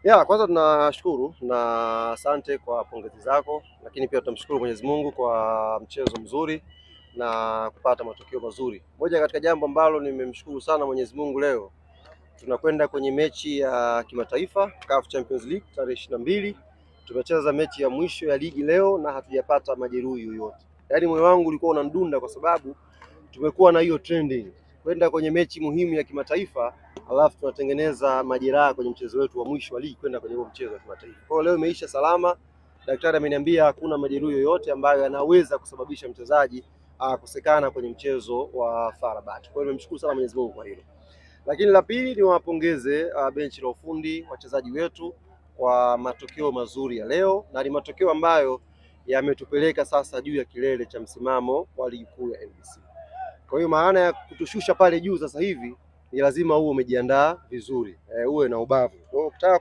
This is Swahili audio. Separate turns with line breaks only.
Ya, kwanza tunashukuru na asante kwa pongezi zako, lakini pia tunamshukuru Mwenyezi Mungu kwa mchezo mzuri na kupata matokeo mazuri. Moja katika jambo ambalo nimemshukuru sana Mwenyezi Mungu leo, tunakwenda kwenye mechi ya kimataifa CAF Champions League tarehe 22. Tumecheza mechi ya mwisho ya ligi leo na hatujapata majeruhi yoyote. Yaani moyo wangu ulikuwa unandunda kwa sababu tumekuwa na hiyo trending kwenda kwenye mechi muhimu ya kimataifa alafu tunatengeneza majeraha kwenye mchezo wetu wa mwisho wa ligi kwenda kwenye huo mchezo wa kimataifa. Kwa hiyo leo imeisha salama. Daktari ameniambia hakuna majeruhi yoyote ambayo yanaweza kusababisha mchezaji kukosekana kwenye mchezo wa FAR Rabat. Kwa hiyo nimemshukuru sana Mwenyezi Mungu kwa hilo. Lakini la pili niwapongeze benchi la ufundi, wachezaji wetu kwa matokeo mazuri ya leo, na ni matokeo ambayo yametupeleka sasa juu ya kilele cha msimamo wa ligi kuu ya NBC. Kwa hiyo maana ya kutushusha pale juu sasa hivi ni lazima uwe umejiandaa vizuri, uwe na ubavu. Kwa hiyo ukitaka